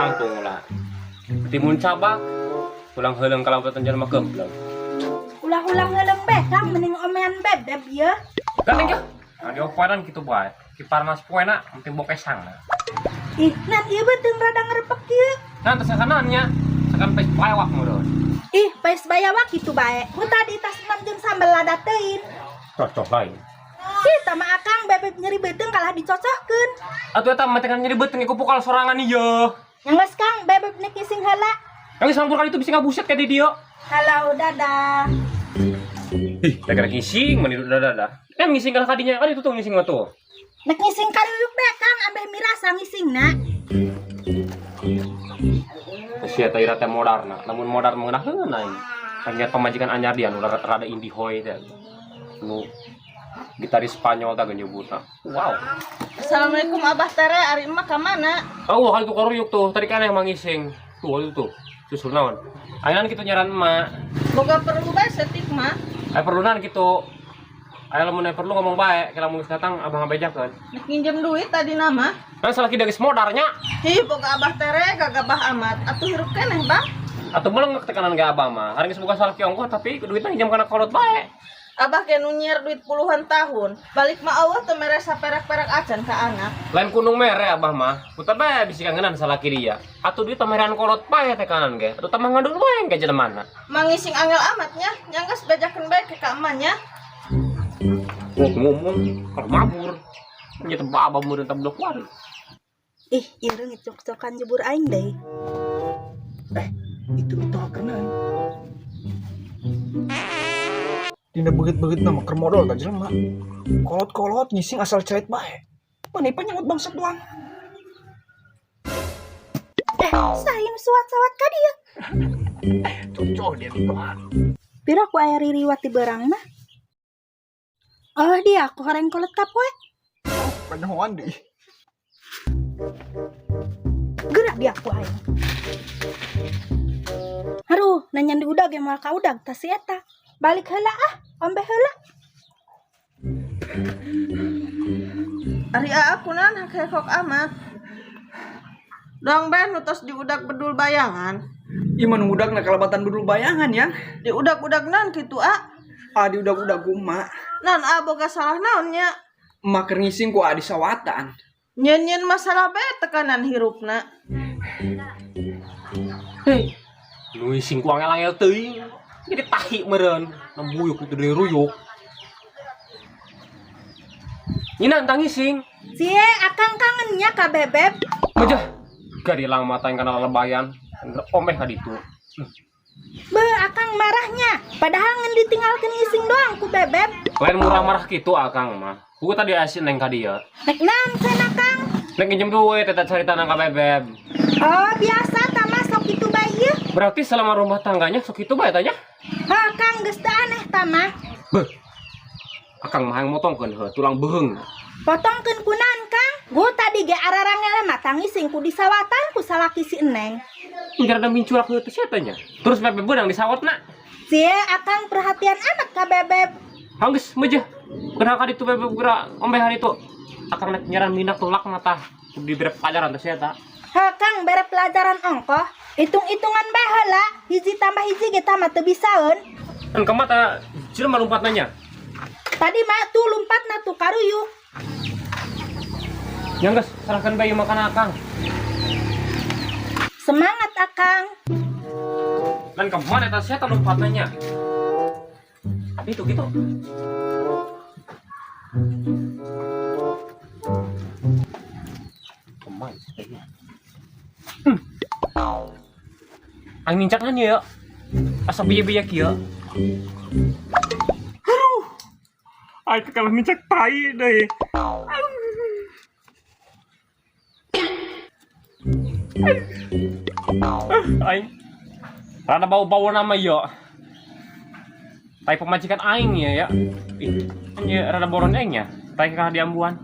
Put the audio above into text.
Tangtung lah. Timun cabak. Ulang heuleung kalawatan jelema gembleng. Ulah-ulang heuleung be, Kang, mending omean bebeb ieu. Gandeng ya. Nah, diopoenan kitu bae. Kiparnas poena penting bokesang. Ih, nan ieu beuteung rada ngerepek kieu. Nah, terus sakanannya. Sakan pes bayawak meureun. Ih, pais bayawak kitu bae. Ku tadi tas enam jeung sambel lada teuing. Cocok lain. Ih, tama akang bebeb nyeri beuteung kalah dicocohkeun. Atuh eta mah teh nyeri beuteung ku pukal sorangan ieu. Yang geus Kang, bebeb nek ngising heula. Yang sampur kali itu bisa ngabuset kayak di dia. Halo, dadah. Ih, gara-gara ngising meni dadah. Kan ngising kalah kadinya kan itu tuh ngising mah tuh. Nek ngising karuyuk be, Kang, ambeh mirasa ngisingna. Sia teh ira teh modarna, lamun modar mengenaheun aing. Tanya pamajikan anyar dia nu rada indie hoy teh. Nu gitaris Spanyol teh nyebutna. Wow. Assalamualaikum Abah Tere, ari emak ka mana? Oh, hal itu karuyuk tuh. Tadi kan emang ngising. Tuh, hal itu tuh. Susul naon? Ayeuna kitu nyaran emak. Boga perlu bae setik mah. Aya perlunan kitu. Aya lamun aya perlu ngomong bae, kira mun geus datang abang ngabejakeun. Nek nginjem duit tadi nama. Kan salaki da geus modarnya. Hi, boga Abah Tere gagabah amat. Atuh hirup keneh, Bang. Atuh meleng tekanan ge abah mah. Hari geus boga salaki ongkoh tapi duitna nginjem kana kolot bae. Abah ge nu nyiar duit puluhan tahun. Balik mah Allah teu mere saperak-perak acan ka anak. Lain kunung mere abah mah. Putar bae bisi kangenan salaki dia. Atuh duit pameran kolot bae tekanan ge. Atuh tambah ngadul bae ge jelemana. Mangising angel amatnya, nya geus bejakeun bae ke ka emak nya. Wah, ngomong kalau mabur. Nya teh abah meureun tablok wari. Ih, ieu reungit cok-cokan jebur aing deui. Itu akeuna. Dina beget-beget nama keur modal tah jelema. Kolot-kolot ngising asal ceret bae. Mana ipa nyangut bangsat doang. Saha nu suwat-sawat ka dieu? Cocok dia mitoha. Pira ku aya ririwat di beurang mah. Oh, dia aku horeng kolot kapoe. Oh, kanyahoan deui. Gerak dia aku aing. Aduh, nanya di udag yang moal ka udag tas si eta. Balik heula ah, ombe heula. Ari aa kunaon hak hekok amat. Dong bae nu tos diudag bedul bayangan. Ieu mah nu udagna kalebatan bedul bayangan ya. Diudag-udag naon kitu a? Ah, diudag-udag ku emak. Naon a boga salah naon nya? Emak keur ngising ku a di sawatan. Nyeun-nyeun masalah bae tekanan hirupna. Hei, nu ngising ku angel-angel teuing. Jadi tahi meureun, nembuyuk itu dari ruyuk. Nyina entah ngising. Cie, akang kangennya ka bebeb. Majah, gadilang mata yang kana lebayan, omeh ka ditu. Be, akang marahnya. Padahal ngan ditinggalkeun ngising doang ku bebeb. Lain murah marah kitu akang mah. Ku tadi asin neng ka dieu. Nek naon cenah Kang? Nek nginjem duit eta carita nang ka bebeb. Oh, biasa tah mah sok kitu bae ieu. Berarti selama rumah tangganya sok kitu bae tanya? Ha, Kang geus teu aneh tah mah. Beuh. Akang mah hayang motongkeun heuh tulang beuheung. Potongkeun kunaon Kang? Gu tadi ge ararangele mah tangising ku disawatan ku salaki si Eneng. Gara ada minculak heuh teh sia tanya. Terus bebeb beunang disawatna. Cie, akang perhatian amat ka bebeb. Hanggeus meujeun. Kunaon ka ditu bebeb geura ombe hari itu. Akang nek nyaran minak tulak mah tah. Dibere pelajaran teh sia ta. Ha, Kang bere pelajaran ongkoh. Hitung-hitungan bae heula, hiji tambah hiji ge tah mah teu bisaeun. Kan kamata jelema lumpat nanya. Tadi mah tuh lompatna tuh karuyuk. Yang geus serahkan bae makan akang. Semangat akang. Dan kemana eta sia tah lompat nanya? Itu gitu. Kemana sih? Aing nincak nanya ya. Asa biaya-biaya kieu. Aduh. Aing kalah nincak tai deui. Aing. Rada bau-bau nama yo. Tai pemajikan aing ya ya. Ih, nya rada boron aing nya. Tai kalah diambuan.